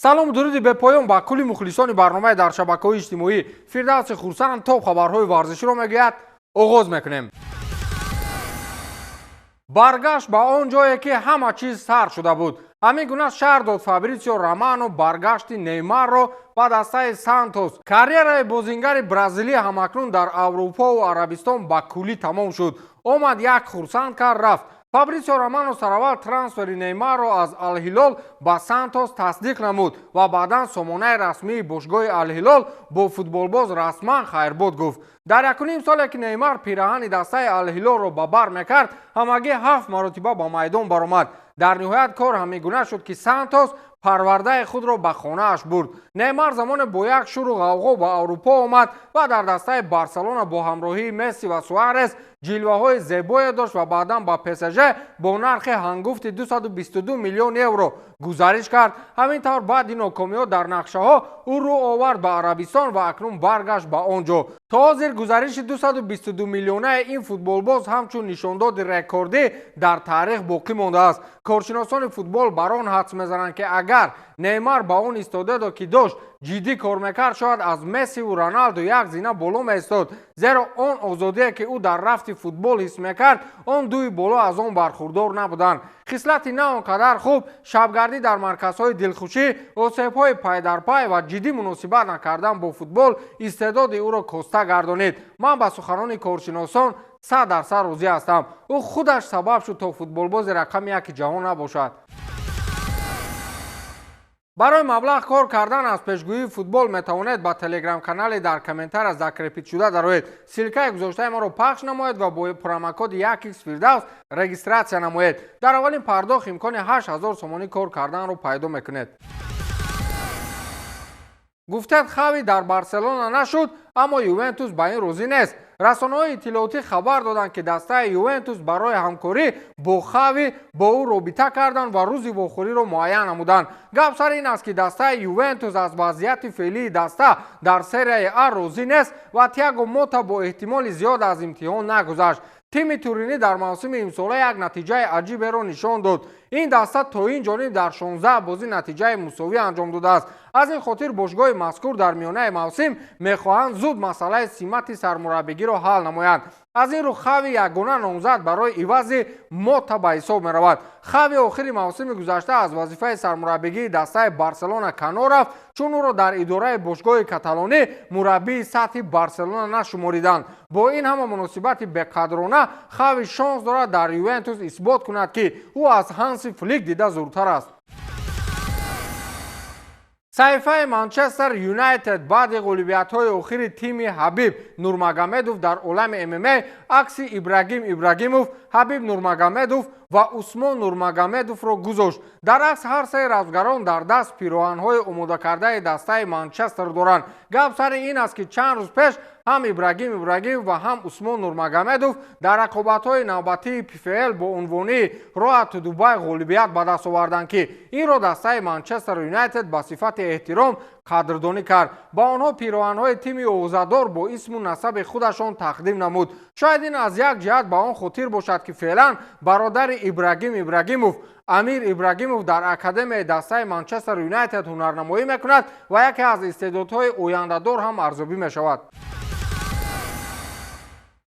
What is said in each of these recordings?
Салому дуруди бепоён ба кулли мухлисони барномаи дар шабакаҳои иҷтимоӣ. Фирдавси Хурсанд топ хабарҳои варзиширо мегӯяд. Оғоз мекунем. Баргашт ба он ҷое, ки ҳама чиз сар шуда буд. Ҳамин гуна шарҳ дод Фабритсио Романо баргашти Неймарро ба дастаи Сантос. Карьераи бозингари бразилӣ ҳамакнун дар Аврупову Арабистон ба куллӣ тамом шуд. Омад, як хурсанд кард, рафт. Фабритсио Романо сараввал трансфери Неймарро аз Алҳилол ба Сантос тасдиқ намуд ва баъдан сомонаи расмии бошгоҳи Алҳилол бо футболбоз расман хайрбод гуфт. Дар якуним соле, ки Неймар пираҳани дастаи Алҳилолро ба бар мекард, ҳамагӣ ҳафт маротиба ба майдон баромад. Дар ниҳоят кор ҳамин гуна шуд, ки Сантос парвардаи худро ба хонааш бурд. Неймар замоне бо як шуру ғавғо ба Аврупо омад ва дар дастаи Барселона бо ҳамроҳии Месси ва Суарес ҷилваҳои зебое дошт ва баъдан ба ПСЖ бо нархи ҳангуфти 222 миллион евро гузариш кард. Ҳамин тавр, баъди нокомиҳо дар нақшаҳо, ӯ рӯ овард ба Арабистон ва акнун баргашт ба он ҷо. То ҳозир гузариши 222 миллионаи ин футболбоз ҳамчун нишондоди рекордӣ дар таърих боқӣ мондааст. Коршиносони футбол бар он ҳадс мезананд, ки агар Неймар ба он истеъдодо, ки дошт, ҷиддӣ кор мекард, шояд аз Мессиву Роналду як зина боло меистод, зеро он озодие, ки ӯ дар рафти футбол ҳис мекард, он дуи боло аз он бархурдор набуданд. Хислати на он қадар хуб, шабгардӣ дар марказҳои дилхушӣ, осебҳои пайдарпай ва ҷиддӣ муносибат накардан бо футбол истеъдоди ӯро коста гардонид. Ман ба суханони коршиносон 100% розӣ ҳастам. Ӯ худаш сабаб шуд, то футболбози рақами яки ҷаҳон набошад. Барои маблағ кор кардан аз пешгӯии футбол метавонед ба телеграм-канале дар комментария закрепить шуда дароед, ссылка и гузоштаи моро пахш намоед ва бо промокоди 1x Фирдавс регистрация намоед. Дар аввалин пардохт имкони 8000 сомонӣ кор карданро пайдо мекунед. Гуфтед, Хави дар Барселона нашуд, аммо Ювентус ба ин розӣ нест. Расонаҳои иттилоотӣ хабар доданд, ки дастаи Ювентус барои ҳамкорӣ бо Хави бо ӯ робита карданд ва рӯзи вохӯриро муайян намуданд. Гап сар ин аст, ки дастаи Ювентус аз вазъияти феълии даста дар Серияи А розӣ нест ва Тиаго Мота бо эҳтимоли зиёд аз имтиҳон нагузашт. Тими туринӣ дар мавсими имсола як натиҷаи аҷиберо нишон дод. Ин даста то ин ҷониб дар 16 бозӣ натиҷаи мусовӣ анҷом додааст. Аз ин хотир бошгоҳи мазкур дар миёнаи мавсим мехоҳанд зуд масъалаи симати сармураббигиро ҳал намоянд. Аз ин рӯ Хави ягона номзад барои ивази Мота ба ҳисоб меравад. Хави охири мавсими гузашта аз вазифаи сармураббигии дастаи Барселона канор рафт, чун ӯро дар идораи бошгоҳи каталонӣ мураббии сатҳи Барселона нашумориданд. Бо ин ҳама муносибати беқадрона, Хави шонс дорад дар Ювентус исбот кунад, ки ӯ аз Ҳанси Флик дида зуртар аст. Саҳифаи Манчестер Юнайтед баъди ғолибиятҳои охири тими Ҳабиб Нурмагомедов дар олами ММА акси Ибрагим Ибрагимов, Ҳабиб Нурмагомедов ва Усмон Нурмагомедовро гузошт. Дар акс ҳар сеи размгарон дар даст пироҳанҳои омодакардаи дастаи Манчестер доранд. Гап сари ин аст, ки чанд рӯз пеш ҳам Ибрагим Ибрагимов ва ҳам Усмон Нурмагомедов дар рақобатҳои навбатии ПФЛ бо унвони Роад ту Дубай ғолибият ба даст оварданд, ки инро дастаи Манчестер Юнайтед ба сифати эҳтиром қадрдонӣ кард, ба онҳо пироҳанҳои тими овозадор бо исму насаби худашон тақдим намуд. Шояд ин аз як ҷиҳат ба он хотир бошад, ки феълан бародари Ибрагим Ибрагимов, Амир Ибрагимов, дар академияи дастаи Манчестер Юнайтед ҳунарнамоӣ мекунад ва яке аз истеъдодҳои ояндадор ҳам арзёбӣ мешавад.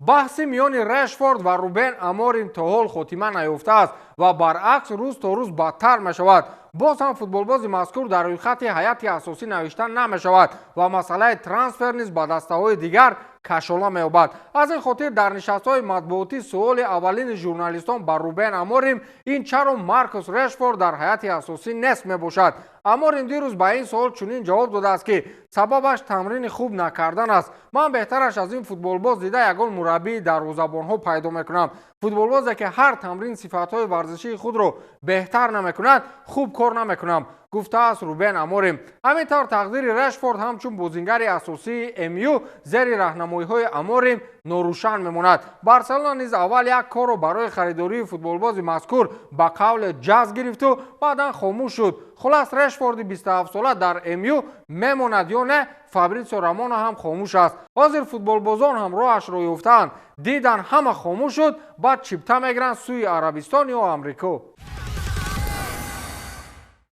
Баҳси миёни Решфорд ва Рубен Аморим то ҳол хотима наёфтааст ва баръакс, рӯз то рӯз бадтар мешавад. Боз ҳам футболбози мазкур дар рӯйхати ҳайати асосӣ навишта намешавад ва масъалаи трансфер низ ба дастаҳои дигар кашола меёбад. Аз ин хотир дар нишастҳои матбуотӣ суоли аввалини журналистон ба Рубен Аморим ин чаро Маркус Решфорд дар ҳайати асосӣ нест мебошад. Аморим дирӯз ба ин суол чунин ҷавоб додааст, ки сабабаш тамрини хуб накардан аст. Ман беҳтараш аз ин футболбоз дида ягон мураббии дарвозабонҳо пайдо мекунам. Футболбозе, ки ҳар тамрин сифатҳои варзишии худро беҳтар намекунад, хуб кор намекунам, гуфтааст Рубен Аморим. Ҳамин тавр, тақдири Решфорд ҳамчун бозингари асосии МЮ зери раҳнамоиҳои Аморим норӯшан мемонад. Барселона низ аввал як корро барои харидории футболбози мазкур ба қавле ҷаз гирифту баъдан хомӯш шуд. Хулас, Решфорди 27сола дар МЮ мемонад ё не, Фабритсио Романо ҳам хомӯш аст. Ҳозир футболбозон ҳам роҳашро ёфтаанд. Дидан ҳама хомӯш шуд, баъд чипта мегиранд сӯи Арабистон ё Амрико.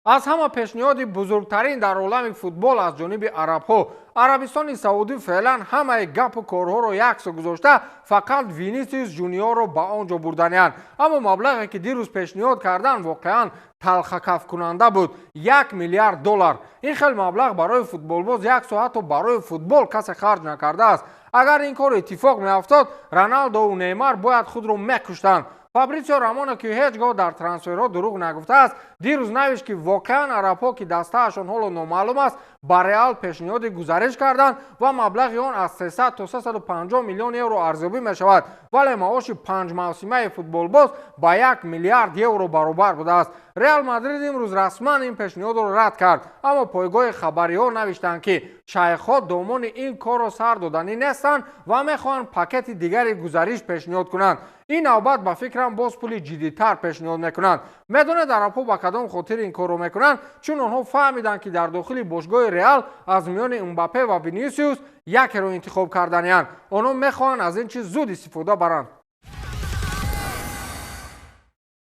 Аз ҳама пешниҳоди бузургтарин дар олами футбол аз ҷониби арабҳо. Арабистони Саудӣ феълан ҳамаи гапу корҳоро яксо гузошта, фақат Винисиус Жуниорро ба он ҷо бурданиянд. Аммо маблағе, ки дирӯз пешниҳод карданд, воқеан талхакафкунанда буд: 1 миллиард доллар. Ин хел маблағ барои футболбоз як со ҳатто барои футбол касе харҷ накардааст. Агар ин кор иттифоқ меафтод, Роналдову Неймар бояд худро мекуштанд. Фабритсио Романо, ки ҳеҷ гоҳ дар трансферҳо дурӯғ нагуфтааст, дирӯз навишт, ки воқеан арабҳо, ки дастаашон ҳоло номаълум аст, ба Реал пешниҳоди гузариш карданд ва маблағи он аз 300 то 350 миллион евро арзёбӣ мешавад, вале маоши панҷмавсимаи футболбоз ба 1 миллиард евро баробар будааст. Реал Мадрид имрӯз расман ин пешниҳодро рад кард, аммо пойгоҳи хабариҳо навиштанд, ки шайхҳо домони ин корро сар доданӣ нестанд ва мехоҳанд пакети дигари гузариш пешниҳод кунанд. Ин навбат, ба фикрам, боз пули ҷиддитар пешниҳод мекунанд. Медонед, арабҳо ба кадом хотир ин корро мекунанд? Чун онҳо фаҳмиданд, ки дар дохили бошгоҳи Реал аз миёни Мбаппе ва Винисиус якеро интихоб карданиянд. Онҳо мехоҳанд аз ин чиз зуд истифода баранд.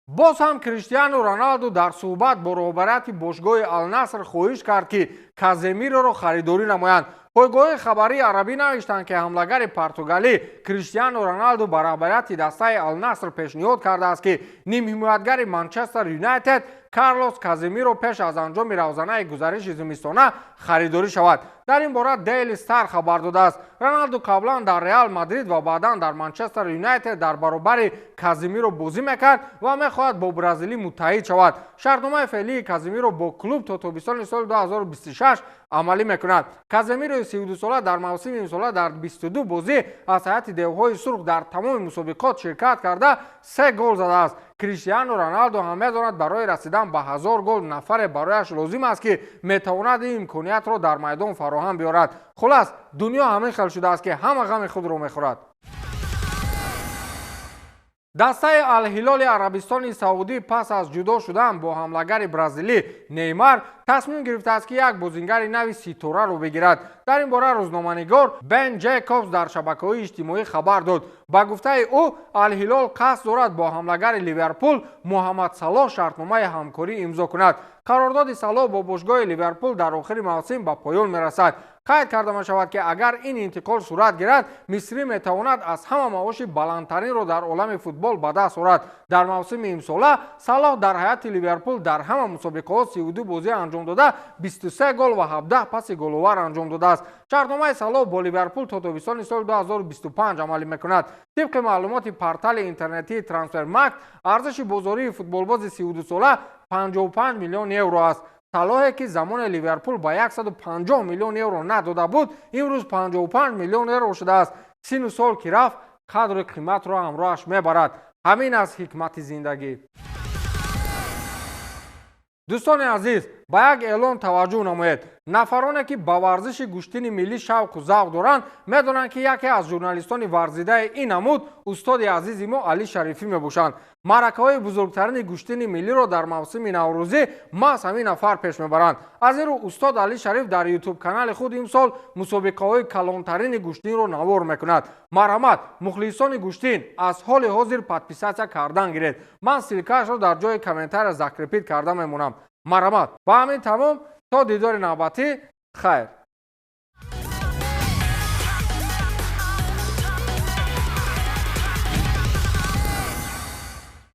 Боз ҳам Криштиану Роналду дар суҳбат бо роҳбарияти бошгоҳи Алнаср хоҳиш кард, ки Каземироро харидорӣ намоянд. Пойгоҳи хабарии арабӣ навиштанд, ки ҳамлагари португалӣ Криштиану Роналду ба раҳбарияти дастаи Алнаср пешниҳод кардааст, ки нимҳимоятгари Манчестер Юнайтед Карлос Каземиро пеш аз анҷоми равзанаи гузариши зимистона харидорӣ шавад. Дар ин бора Дейли Стар хабар додааст. Роналду қаблан дар Реал Мадрид ва баъдан дар Манчестер Юнайтед дар баробари Каземиро бозӣ мекард ва мехоҳад бо бразилӣ муттаҳид шавад. Шартномаи феълии Каземиро бо клуб то тобистони соли 2026 амалӣ мекунад. Каземирои 32сола дар мавсими имсола дар 22 бозӣ аз ҳайати Девҳои Сурх дар тамоми мусобиқот ширкат карда, се гол задааст. Криштиану Роналдо ҳам медонад, барои расидан ба 1000 гол нафаре барояш лозим аст, ки метавонад ин имкониятро дар майдон фароҳам биёрад. Хулас, дунё ҳамин хел шудааст, ки ҳама ғами худро мехӯрад. Дастаи Алҳилоли Арабистони Саудӣ пас аз ҷудо шудан бо ҳамлагари бразилӣ Неймар тасмим гирифтааст, ки як бозингари нави ситораро бигирад. Дар ин бора рӯзноманигор Бен Ҷекобс дар шабакаҳои иҷтимоӣ хабар дод. Ба гуфтаи ӯ, Алҳилол қасд дорад бо ҳамлагари Ливерпул Муҳаммад Салоҳ шартномаи ҳамкорӣ имзо кунад. Қарордоди Салоҳ бо бошгоҳи Ливерпул дар охири мавсим ба поён мерасад. Қайд карда мешавад, ки агар ин интиқол сурат гирад, мисрӣ метавонад аз ҳама маоши баландтаринро дар олами футбол ба даст орад. Дар мавсими имсола Салоҳ дар ҳайати Ливерпул дар ҳама мусобиқаҳо 32 бозӣ анҷом дода, 23 гол ва 17 паси головар анҷом додааст. Шартномаи Салоҳ бо Ливерпул то тобистони соли 2025 амалӣ мекунад. Тибқи маълумоти портали интернетии Трансфермаркт, арзиши бозории футболбози 32сола 55 миллион евро аст. Салоҳе, ки замоне Ливерпул ба 150 миллион евро надода буд, имрӯз 55 миллион евро шудааст. Сину сол ки рафт, қадру қиматро ҳамроҳаш мебарад. Ҳамин аст ҳикмати зиндагӣ. Дӯстони азиз, ба як эълон таваҷҷӯҳ намоед. Нафароне, ки ба варзиши гӯштини миллӣ шавқу завқ доранд, медонанд, ки яке аз журналистони варзидаи ин намуд устоди азизи мо Али Шарифӣ мебошанд. Маъракаҳои бузургтарини гӯштини миллиро дар мавсими наврӯзӣ маҳз ҳамин нафар пеш мебаранд. Аз ин рӯ устод Али Шариф дар Ютуб канали худ имсол мусобиқаҳои калонтарини гӯштинро навор мекунад. Марҳамат, мухлисони гӯштин, аз ҳоли ҳозир подписаться кардан гиред. Ман ссылка ашро дар ҷои комментария закрепить карда мемонам. Марҳамат. Ба ҳамин тамом, то дидори навбатӣ, хайр.